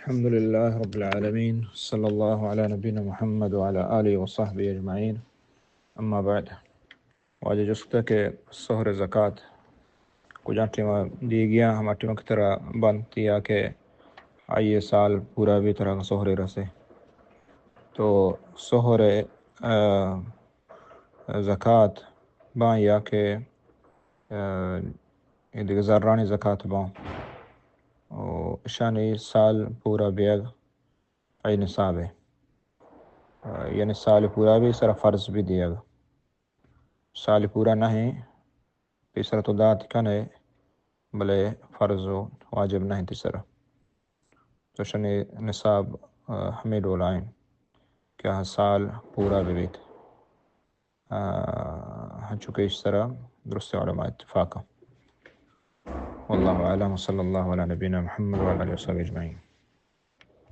الحمد لله رب العالمين، صلى الله على نبينا محمد وعلى آله وصحبه أجمعين. أما بعد، واجہ جست کہ سہر زکات کجا ٹیما دیگیا؟ ہما ٹیما کہ ترا بنت یا کہ آئی سال پورا بی ترا سہر رسے، تو سہر، آ، زکات باں یا کہ، آ، اے دگہ زرانی زکات باں، و اشانی سال پورا بیگ ای نصاب ہے، آ، یعنی سال پورا بی سرا فرض بی دیگ، سال پورا نہ ہیں، پیسر تو دات کنے، بلے فرض و واجب نہ ہیں تیسرا۔ تو شنی نصاب، آ، ہمیں ڈولائیں کہ آ سال پورا ببیت۔ آ، ہنچو کہ ایش سرا درست علماء اتفاق۔ والله أعلم، وصلى الله على نبينا محمد وعلى آله وصحبه أجمعين.